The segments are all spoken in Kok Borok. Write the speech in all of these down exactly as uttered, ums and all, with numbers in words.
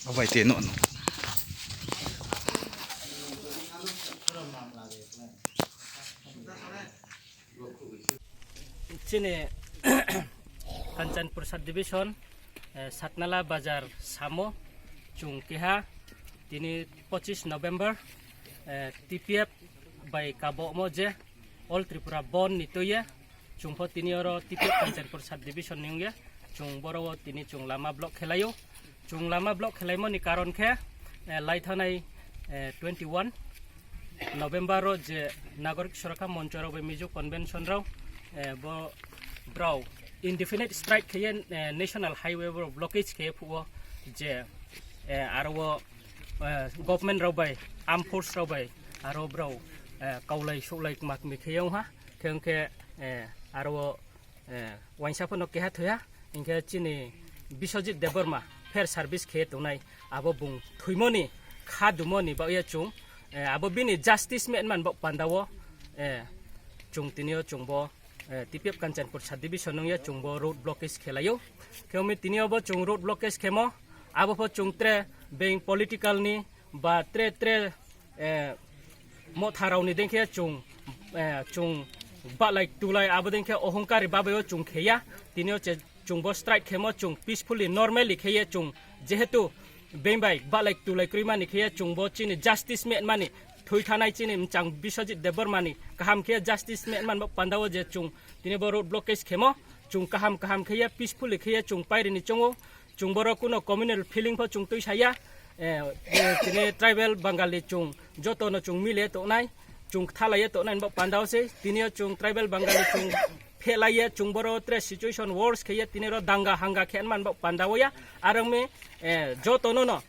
Abai te no no. Chini Kanchanpur subdivision, eh, Satnala Bazar samo chwng keha tini pochis November, eh, T P F bai kabomo je All Tripura Bandh ni twiya chwng pho tini oro T P F Kanchanpur subdivision ni wngya chwng boro o tini chwng lama block khelaio. Chwng lama block khelaimani karon khe, eh, laithanai, eh, twenty one November o je Nagorik Surakha Moncho rok bai Mizo Convention rok, eh, bo brao indefinite strike kheye, eh, National Highway bo blockage kheye phuo je, eh, aro o, eh, government rok bai, armed force rok bai aro brao, eh, kaulai suklai makmi kheye wngha. Khe wngkhe, eh, aro o eh, waisa phano keha thoya, hinkhe chini Biswajit Debbarma fair service khe tongnai, abo bung thwimoni kha dumoni bagya chwng, eh, abo bini justice me man bok pandao, eh, chwng tinio chwngbo, eh, T P F Kanchanpur subdivision nungya chwngbo road blockage khelaio. Khe umi tinio bo chwng road blockage khemo, abo pho chwng tre being political ni ba tre tre eh, motharokni dengkhe chwng, eh, chwng balai tulai abo dengkhe ohongkari babaio chwng kheya. Tinio che chwngbo strike khemo chwng peacefully, normally kheye chwng, jehetu bembai balai tulai kwrwimani kheye chwngbo chini justice metmani thwi thanai chini mchang Biswajit Debbarmani kaham khe justice metman bo pandao je chwng tini bo road blockage khemo chwng kaham kaham kheye peacefully kheye chwng pairini chongo. Chwng borok kuno communal feeling pho chwng twi saya. Eh, eh, tini tribal Bangali chwng joto no chwng mile tongnai, chwng thalaiye tongnai bo pandao se. Tini o chwng tribal Bangali chwng phelaiye chwng boro tre situation worse kheye tini ro danga hanga khe man bo pandao ya. Arang me, eh, joto no no,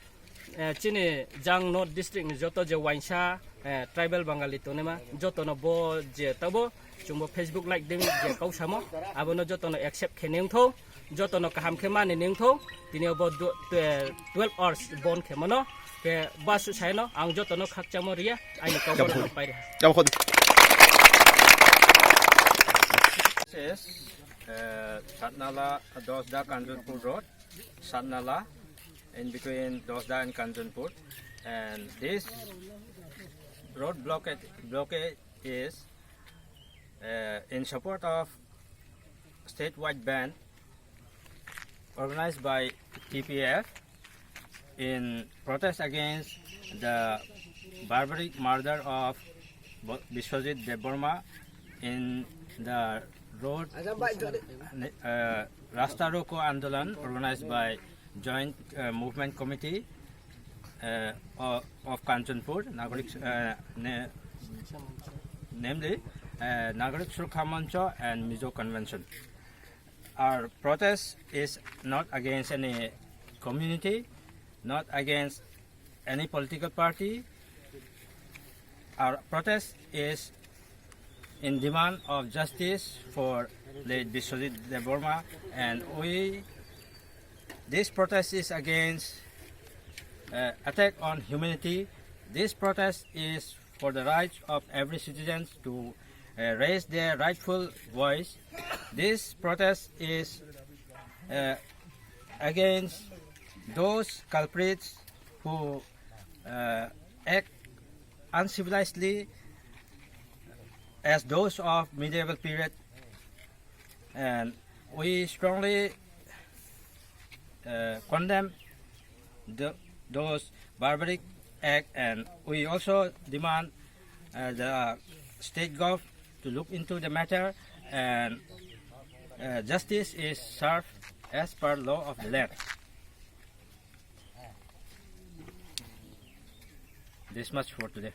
eh, chini jang North District ni joto je waisa, eh, tribal Bangali tongnai ma joto no bo je tabo chwngbo Facebook like ding je kau samo, abono jotono accept khe nengtho, jotono kaham khe mani nengtho. Tini obo du-, twe-, twelve hours bon khe mano, khe basu saino ang jotono khakchamo riya, aini kau borok no pairi. This is, uh, Satnala Dosda Kanchanpur Road, Satnala, in between Dosda and Kanchanpur, and this road blockade, blockade is uh, in support of statewide bandh organized by T P F in protest against the barbaric murder of Bo-, Biswajit Debbarma in the road, uh, Rasta Roko Andolan organized by Joint, uh, Movement Committee, uh, o-, of Kanchanpur, Nagorik, uh, na-, namely, uh, Nagorik Surakha Mancho and Mizo Convention. Our protest is not against any community, not against any political party. Our protest is in demand of justice for late Biswajit Debbarma, and we, this protest is against, uh, attack on humanity. This protest is for the rights of every citizen to, uh, raise their rightful voice. This protest is, uh, against those culprits who, uh, act uncivilizedly as those of medieval period, and we strongly, uh, condemn the, those barbaric act, and we also demand, uh, the state gov to look into the matter, and, uh, justice is served as per law of the land. This much for today.